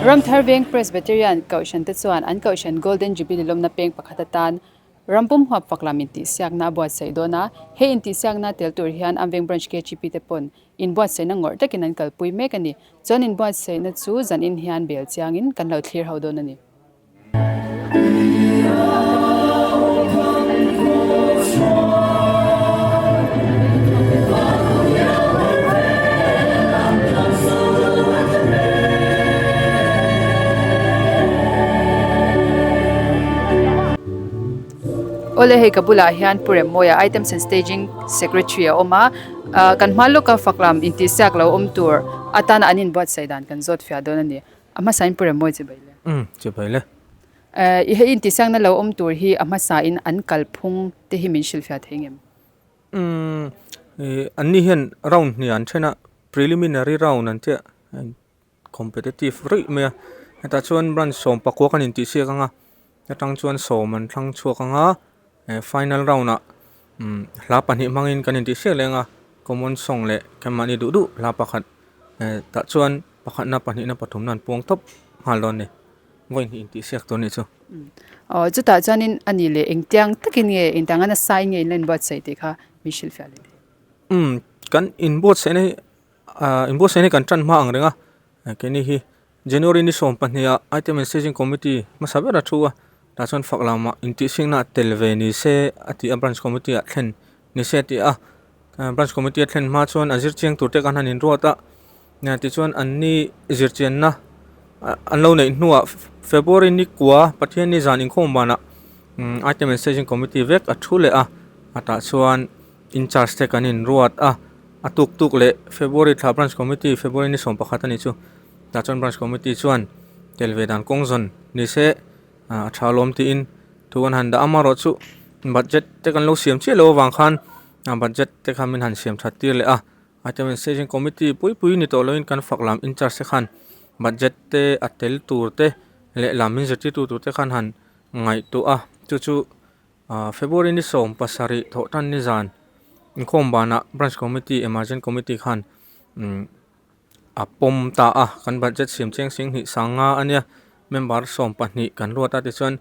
Ramthar Veng Presbyterian Kohhran te chuan an Kohhran Golden Jubilee lawmna peng pakhat atan rampum huap fak lam intihsiakna a buatsaih dawn a. He intihsiakna tel tur hian an veng Branch KGP te pawn inbuatsaihna ngawrh takin an kalpui mek a ni. Chuan inbuatsaihna chu zanin hian bel chiangin kan lo thlir ho dawn a ni. Awle hei ka bulah hian Pu Remmawia Items and Staging Secretary a awm a ah kan hma lawka faklam intihsiak lo awm tur atana an inbuatsaih dan kan zawt fiah dawn a ni. A hmasa in Pu Remmawia chibai le. Umm chibai le. Eh i hei intihsiakna lo awm tur hi a hmasa in an kalphung te hi min hrilhfiah thei ngem? Umm eh an ni hian round hnih an then a preliminary round an tia competitive ruih mai a hetah chuan branch sawm pakua kan intihsiak ang a atang chuan sawm an thlang chhuak ang a eh final round ah umm hla pahnih hmangin kan intihsiak leh ang a common song leh keimahni duh duh hla pakhat eh tah chuan. Pakhatna pahnihna pathumna an puang tawp nghal dawn a ni. Vawi hnih intihsiak tur a nih chu. Aw chutah chuanin a nih leh engtiang takin nge engtiang a nasa in nge in la inbuatsaih tih kha min hrilhfiah leh thei. Umm kan inbuatsaihna hi ah inbuatsaihna hi kan tan hma ang reng a keini hi January ni 12 ah Item and Staging Committee hmasa ber a thu a tah chuan fak lamah intihsiakna a tel ve ni se a ti a Branch Committee ah thlen ni se a ti a Branch Committee a thlen hma chuan a zirchiang tur te khan han inruat a. Nia tichuan anni zirchianna an lo neih hnuah February ni kua Pathianni zan inkhawm banah Item and Staging Committee vek a thu leh a, a tah chuan in charge te kan inruat a, a tuk tuk leh February thla Branch Committee February ni 11 a nih chu tah chuan Branch Committee chuan tel ve dan kawng zawn ni se a tha lawm tiin thu an han dah a, amaherawhchu budget te kan lo siam chiah loh avang khan budget te kha min han siam that tir leh a. Item and Staging Committee pui pui ni tawh loin kan fak lam in-charge te khan budget te a tel tur te leh lam min zirtirtu tur te khan han ngaihtuah a, chu chu ah February ni 17 thawh tan ni zan inkhawm banah Branch Committee Emergent Committee khan umm a pawm ta a, kan budget siam chiang sing hnih sanga a nia member 12 kan ruat a tichuan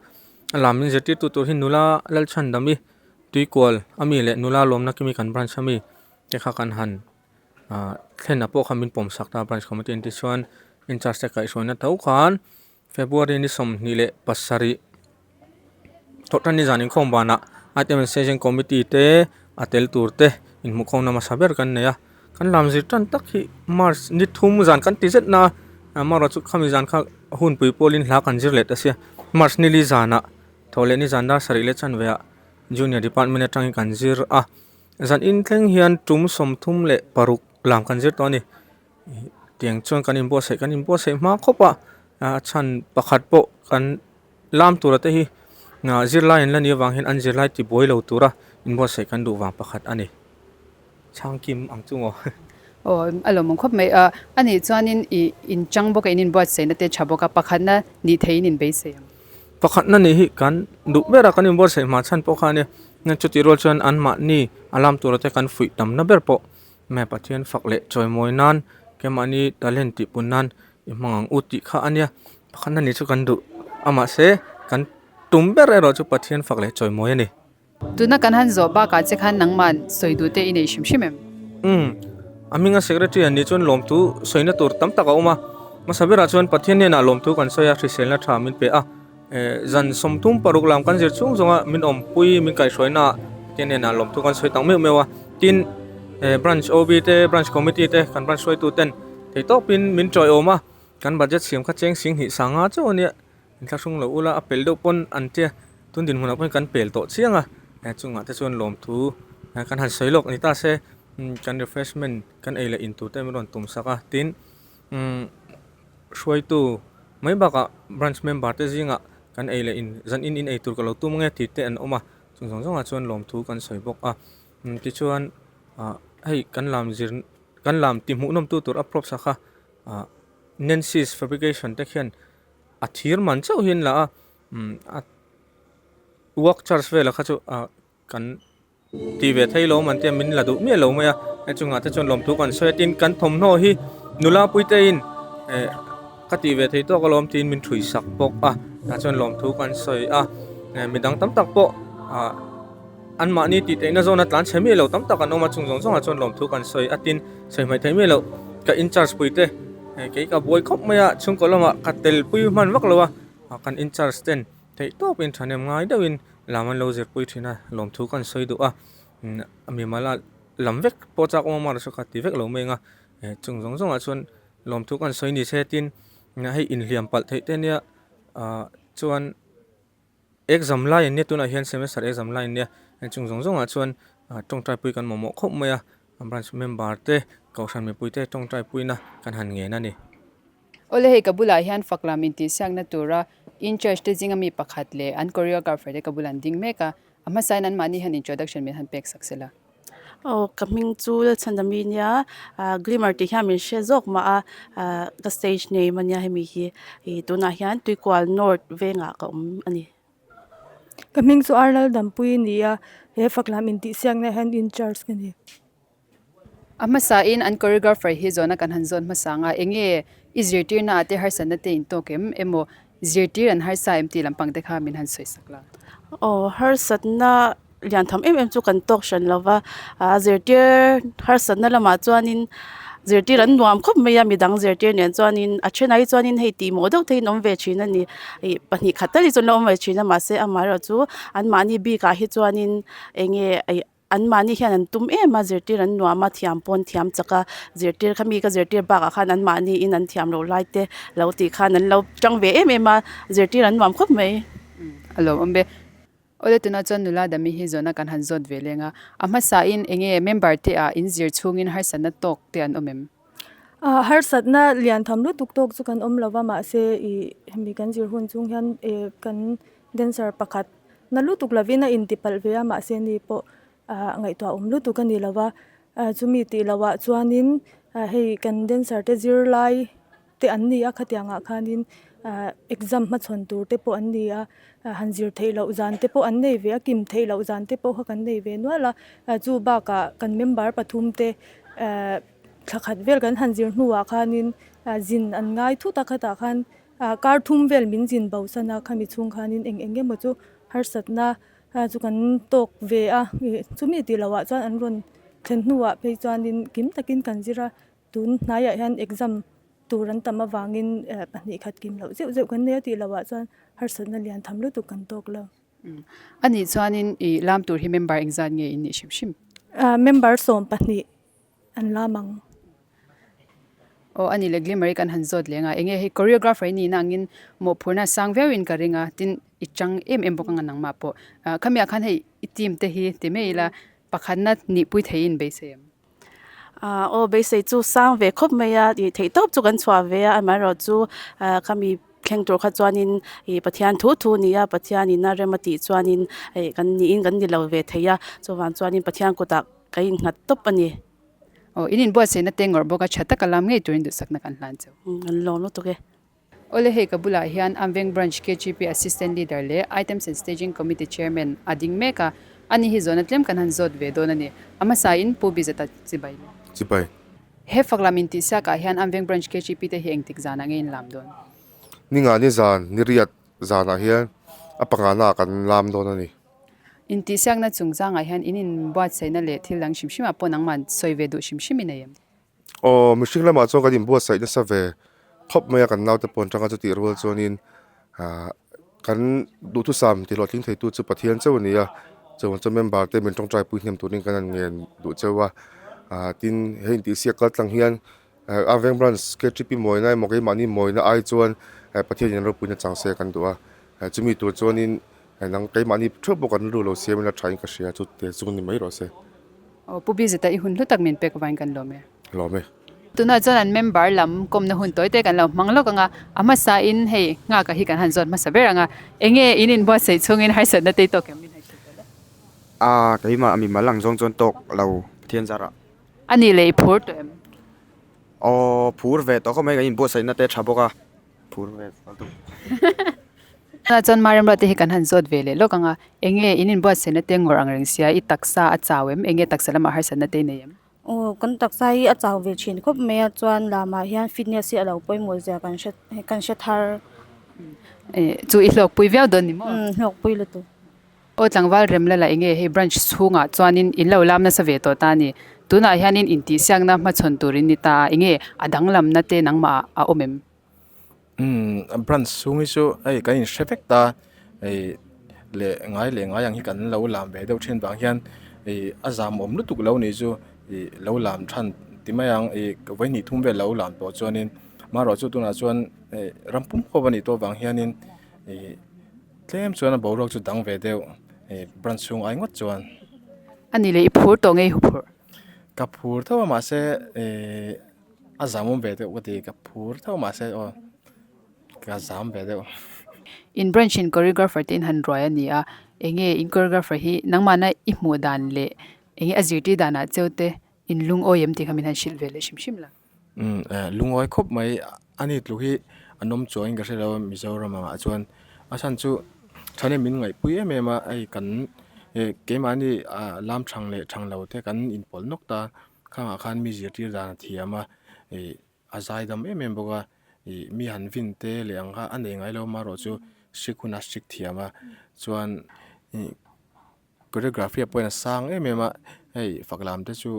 a lam min zirtirtu tur hi nula Lalchhandami Tuikual ami leh nula lawmna kimi kan branch ami. Te kha kan han ah thlen ah pawh khan min pawm sak ta a branch committee an tichuan in charge te kaihhruaina tho khan February ni 27 thawhtan ni zan inkhawm banah item and session committee te a tel tur te inhmuhkhawmna hmasa ber kan nei a kan lam zir tan tak hi March ni thum zan kan ti zet na a amaherawhchu khami zan kha hunpui pawlin hla kan zir leh ta sia March ni li zanah thawh leh ni zan dar sarih leh chanve ah junior department atangin kan zir a. Zan in thleng hian tum 36 lam kan zir tawh a ni tiang chuan kan inbuatsaih kan inbuatsaih hma khawp a a chhan pakhat pawh kan lam tura te hi zirlai an la nih avang hian an zirlai tibuai lo tura inbuatsaih kan duh vang pakhat a ni chhangkim ang chu maw. Aw a lawmawm khawp mai a anih chuanin ih inchang bawk a in inbuatsaihna te tha bawk a pakhatna nih theihin inbeisei ang. Pakhatna nih hi kan duh ber a kan inbuatsaih hma chhan pawh kha a nia. Chutih rual chuan anmahni a lam tura te kan fuih tamna ber pawh me Pathian fak leh chawimawi nan keimahni talent tih pun nan i hmang ang u tih kha a nia. Pakhatna nih chu kan duh a mahse kan tum ber erawh chu Pathian fak leh chawimawi a ni. Tuna kan han zawh bakah che khan nangman sawi duh te i nei hrim hrim em? Umm, a hminga secretary an nih chuan lawmthu sawina tur tam tak a awm a. Hmasa berah chuan Pathian hnenah lawmthu kan sawi a, hriselna tha min pe a. Zan 36 lam kan zir chhung zawnga min awmpui, min kaihhruaina ah Pathian hnenah lawmthu kan sawi tak meuh meuh a. Tin, branch OB te, branch committee te, kan branch hruaitu ten theihtawpin min tawiawm a. Kan budget siam kha cheng 20 sanga chauh a nia. Inthlahrung lo ula a pel deuh pawn an tia tun dinhmunah pawhin kan pel tawh chiang a chungah te chuan lawmthu kan han sawi lawk a ni ta se kan refreshment kan ei leh in tur te min rawn tum sak a tin hruaitu mai bakah branch member te zingah kan ei leh in zan in in ei tur ka lo tum ange tih te an awm a chung zawng zawngah chuan lawmthu kan sawi bawk a tichuan ah hei kan lam zir kan lam ti hmuhnawm tu tur a props a kha ah Nancy's fabrication te khian. A thir man chauh hi an la a umm a work charge velah kha chu ah kan ti ve thei lo man te min la duh miah lo mai a hei chungah te chuan lawmthu kan sawi a tin kan thawmhnaw hi nula pui te in eh ka tih ve thei tawk alawm tiin min thui sak bawk a tah chuan lawmthu kan sawi a midang tam tak pawh ah anmahni tih theihna zawna tlan chhe miah lo tam tak an awm a chung zawng zawngah chuan lawmthu kan sawi a tin sawi hmaih theih miah loh ka in charge pui te kei ka buai khawp mai a chhungkaw lamah ka tel pui hman vak lo a kan in charge ten theih tawpin thahnem ngai deuhin lam an lo zirpui thin a lawmthu kan sawi duh a mimal a lam vek pawh chak awm a mahse ka ti vek lo mai ang a chung zawng zawngah chuan lawmthu kan sawi ni se tin hei inhliam palh theih te ania ah chuan exam lai an nia tunah hian semester exam lai an nia chung zawng zawngah chuan tawngtai pui kan mamawh khawp mai a branch member te kohhran mipui te tawngtai puina kan han ngen a ni. Awle hei ka bulah hian faklam intihsiakna tura in church te zinga mi pakhat leh an choreographer te ka bulah an ding mek a, a hmasain anmahni hian introduction min han pek sak sela. Aw ka hming chu Lalchhandami nia ah Glimmer tih hian min hre zawk mah a ah ka stage name ania hemi hi ih tunah hian Tuikual North vengah ka awm a ni. Ka hming chu Arlal Dampui a ni a, he faklam intihsiakna hian in charge ka ni. A hmasain an choreographer hi zawhna kan han zawn hmasa ang a, enge i zirtirna ah te harsatna te in tawk em emaw zirtir an harsa em tih lampang te kha min han sawi sak la. Aw harsatna lian tham em em chu kan tawk hran lo va, a zirtir harsatna lamah chuanin zirtir an nuam khawp mai a midang zirtir nen chuanin a thenah hi chuanin hei tih mawh deuh theihin awm ve thin a ni ih pahnih khat tal hi chu an lo awm ve thin a mahse amaherawh chu anmahni bikah hi chuanin eng nge ih An mahni hian an tum em a, zirtir an nuam a, thiam pawn thiam chak a, zirtir kha mi ka zirtir bakah khan an mahni in an thiam loh lai te lo tih khan an lo tang ve em em a, zirtir an nuam khawp mai. A lo awm ve. Awle tunah chuan nula Dami hi zawhna kan han zawt ve leng a, a hmasain enge member te ah in zir chhungin harsatna tawk te an awm em? Ah harsatna lian tham lutuk tawk chu kan awm lova mahse ih hemi kan zir hun chung hian eh kan dancer pakhat Na lutuk lovin a intipalh ve a, mahse ni pawh ah ngaihtuah awm lutuk a ni lo va, chumi tih loh ah chuanin hei kan dancer te zirlai te an ni a, khatiang ah khanin ah exam hmachhawn tur te pawh an ni a, han zir theih loh zan te pawh an nei ve a, kim theih loh zan te pawh kha kan nei ve nual a, chu bakah kan member pathum te ah thla khat vel kan han zir hnuah khanin zin an ngai thut a, khatah khan. Ah kar thum vel min zin bo san a, khami chhung khanin eng eng emaw chu harsatna chu kan tawk ve a, chumi tih loh ah chuan an rawn thlen hnuah phei chuanin kim takin kan zir a, tun hnaiah hian exam tur an tam avangin pahnih khat kim loh zeuh zeuh kan nei a tih loh ah chuan harsatna lian tham lutuk kan tawk lo. Anih chuanin ih lam tur hi member engzat nge in nih hrim hrim? Member 12 an lam ang. Aw a ni le Glimmer i kan han zawt leng a enge hei choreographer i nihna angin mawhphurhna a sang viau in ka ring a tin i chang em em bawk anga nangmah pawh ah khami ah khan hei i team te hi ti mai ila pakhatna nihpui thei in beisei em. Ah aw beisei chu sang ve khawp mai a tih theih tawp chu kan chhuah ve a amaherawh chu ah khami thleng tur kha chuanin ih Pathian thu thu a ni a Pathianin a rem a tih chuanin ih kan niin kan ni lo ve thei a chuvang chuanin Pathian kutah ka innghat tawp a ni. Aw, in inbuatsaihna te ngawrh bawk a tha taka lam ngei turin duhsakna kan hlan cheu. An lawm lutuk e. Awle hei ka bulah hian Amveng Branch KGP Assistant Leader leh Items and Staging Committee Chairman a ding mek a, ani hi zawhna tlem kan han zawt ve dawn a ni. A hmasain Pu Bizata chibai le. Chibai. He faklam intihsiakah hian Amveng Branch KGP te hi engtik zanah nge in lam dawn? Ni nga ni zan, ni riat zanah hian a pangana ah kan lam dawn a ni. Intihsiakna chungchangah hian in inbuatsaihna leh thil dang hrim hrimah pawh nangmah sawi ve duh hrim hrim i nei em? Aw, mihring lamah chuan kan inbuatsaih nasa ve khawp mai a, kan naute pawn tanga chutih rual chuanin ah kan duhthusam tih hlawhtling theitu chu Pathian chauh a ni a, chuan chu member te min tawngtai pui hnem turin kan han ngen duh chauh a, ah tin he intihsiak kal tlang hian a veng branch KTP mawina emaw keimahni mawina ai chuan Pathian in ropuina chang se kan duh a, chumi tur chuanin Nang keimahni theuh bawk an ru lo siam ila thain ka hria chu te chu ni mai rawh se. Aw Pu Bizeta i hun hlu tak min pek avain kan lawm e. Lawm e. Tunah chuan an member lam kawmna hun tawi te kan lo hmang lawk ang a, a hmasain hei nghaka hi kan han zawt hmasa ber ang a, enge in inbuatsaih chhungin harsatna te i tawk em min han hrilh ta le. A keimah mimal ang zawng chuan tawk lo Pathian zarah. A nih leh i phur tawh em? Aw phur ve tawh khawp mai kan inbuatsaihna te tha bawk a. Phur ve fal deuh. Tunah chuan Mariam Ruate hi kan han zawt ve leh lawk ang a, enge in inbuatsaihna te ngawrh ang reng sia i taksa a chau em? Enge taksa lamah harsatna te i nei em? Aw kan taksa hi a chau ve thin khawp mai a chuan lamah hian fitness hi a lo pawimawh zia kan hre kan hre thar. Eh chu i hlawkpui viau dawn ni maw? Umm hlawkpui lutuk. Aw tlangval rem la la enge hei branch chhungah chuanin in lo lam nasa ve tawh ta a ni. Tunah hianin intihsiakna hmachhawn turin ni ta a enge a danglamna te nangmah a awm em? Umm branch chhung hi chu hei kan inhre vek ta hei leh ngai leh ngai ang hi kan lo lam ve deuh thin vang hian ih a zam awm lutuk lo nih chu ih lo lam than ti mai ang ih vawihnih thum vel lo lam tawh chuanin marawh chu tunah chuan hei ram pum khawp a nih tawh vang hianin ih tlem chuan a boruak chu dang ve deuh ih branch chhung ai ngawt chuan. A ni leh i phur tawh nge i huphurh? Ka phur tho a mahse ih. A zam awm ve deuh ka ti ka phur tho mahse aw ka zam ve deuh. In branch in choreographer te in han ruai a ni a, enge in choreographer hi nangmahna i hmuh dan leh enge a zirtir danah cheu te in lungawi em tih kha min han hrilh ve leh hrim hrim la. Umm lungawi khawp mai a ni tluk hi an awm chuangin ka hre lo a Mizoram angah chuan a chhan chu thahnem min ngaihpui em em a hei kan keimahni lam thang leh thang lo te kan inpawlh nawk ta. Khangah khan mi zirtir dan a thiam a, ih a zai dam em em bawk a, ih mi han vin te leh ang kha a nei ngai lo amaherawh chu hrik hun a hrik thiam a, chuan ih choreography ah pawhin a sang em em a, hei fak lam te chu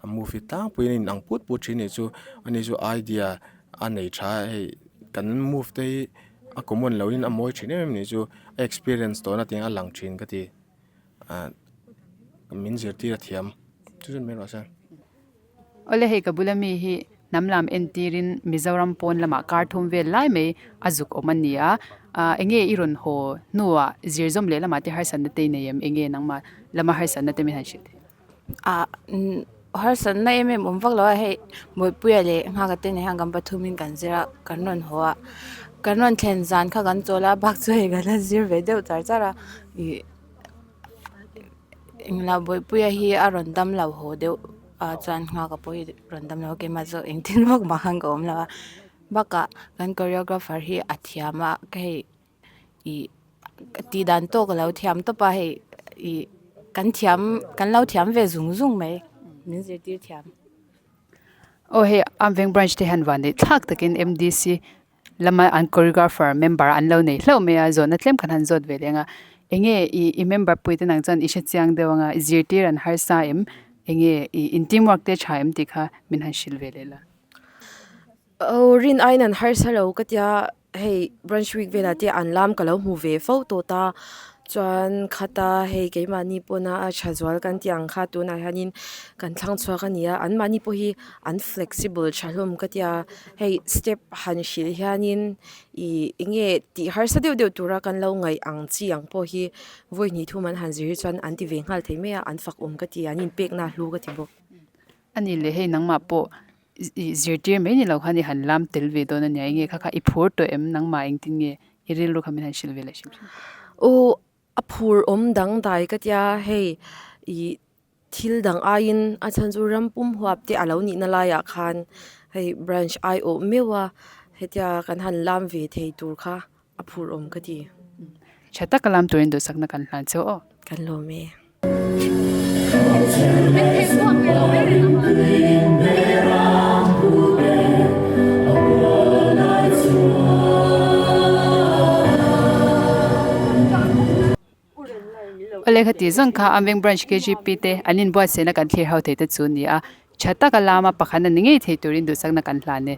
a move hi tlangpuiin a inang put put thin a nih chu, ani chu idea a nei tha a hei kan move te hi a common loh in a mawi thin em em a nih chu a experience tawhna tih ang a lang thin ka ti. ah min zirtir a thiam chu chu mai rawh se. Awle hei ka bula mi hi hnam lam entirin Mizoram pawn lamah kar thum vel lai mai a zuk awm a ni a, ah enge i rawn haw hnuah zir zawm leh lamah te harsatna te i nei em enge nangmah lama harsatna te min han hrilh thei. Ah harsatna em em awm vak lo a hei Bawipuia leh Nghaka te nen hian kan pathumin kan zir a kan rawn haw a kan rawn thlen zan kha kan chawl a bak chu hei kan la zir ve deuh char char a ih englo Bawipuia hi a rawn dam lo haw deuh a chuan Nghaka pawh hi rawn dam lo a keimah zawk engtin vak mah khan ka awm lo a bakah kan choreographer hi a thiam a ka hei. Ih tih dan tawk a lo thiam tawp a hei ih kan thiam kan lo thiam ve zung zung mai min zirtir thiam. Aw hei Amveng branch te hian van neih thlak takin M_D_C lama an choreographer member an lo nei hlauh mai a zawhna tlem kan han zawt ve leng a enge ih i member pui te nang chuan i hre chiang deuh anga zirtir an harsa em enge ih in team work te tha em tih kha min han hrilh ve leh la. Aw rin aiin an harsa lo ka tia hei branch week velah te an lam ka lo hmu ve fo tawh ta chuan khata hei keimahni pawna a tha zual kan tih ang kha tunah hianin kan thlang chhuak a ni a anmahni pawh hi an flexible tha hlawm ka tia hei step han hrilh hianin ih eng nge tih harsa deuh deuh tura kan lo ngaih ang chi ang pawh hi vawi hnih thum an han zir hi chuan an ti ve nghal thei mai a an fak awm ka ti an inpekna a hlu ka ti bawk. A ni leh hei nangmah pawh I zirtir mai ni lo khan i han lam tel ve dawn a nia enge kha kha i phur tawh em nangmah engtin nge i rilru kha min han hrilh ve leh hrim hrim. Aw a phur awm dang dai ka tia hei ih thil dang aiin a chhan chu ram pum huap te a lo nihna laiah khan hei branch ai awh meuh a hetia kan han lam ve thei tur kha a phur awm ka ti. Tha taka lam turin duhsakna kan hlan cheu aw. Kan lawm e. Awle khati zawng kha Amveng Branch KGP te an inbuatsaihna kan thlir ho thei te chu ni a, tha taka lama pakhat a ni ngei thei turin duhsakna kan hlan e.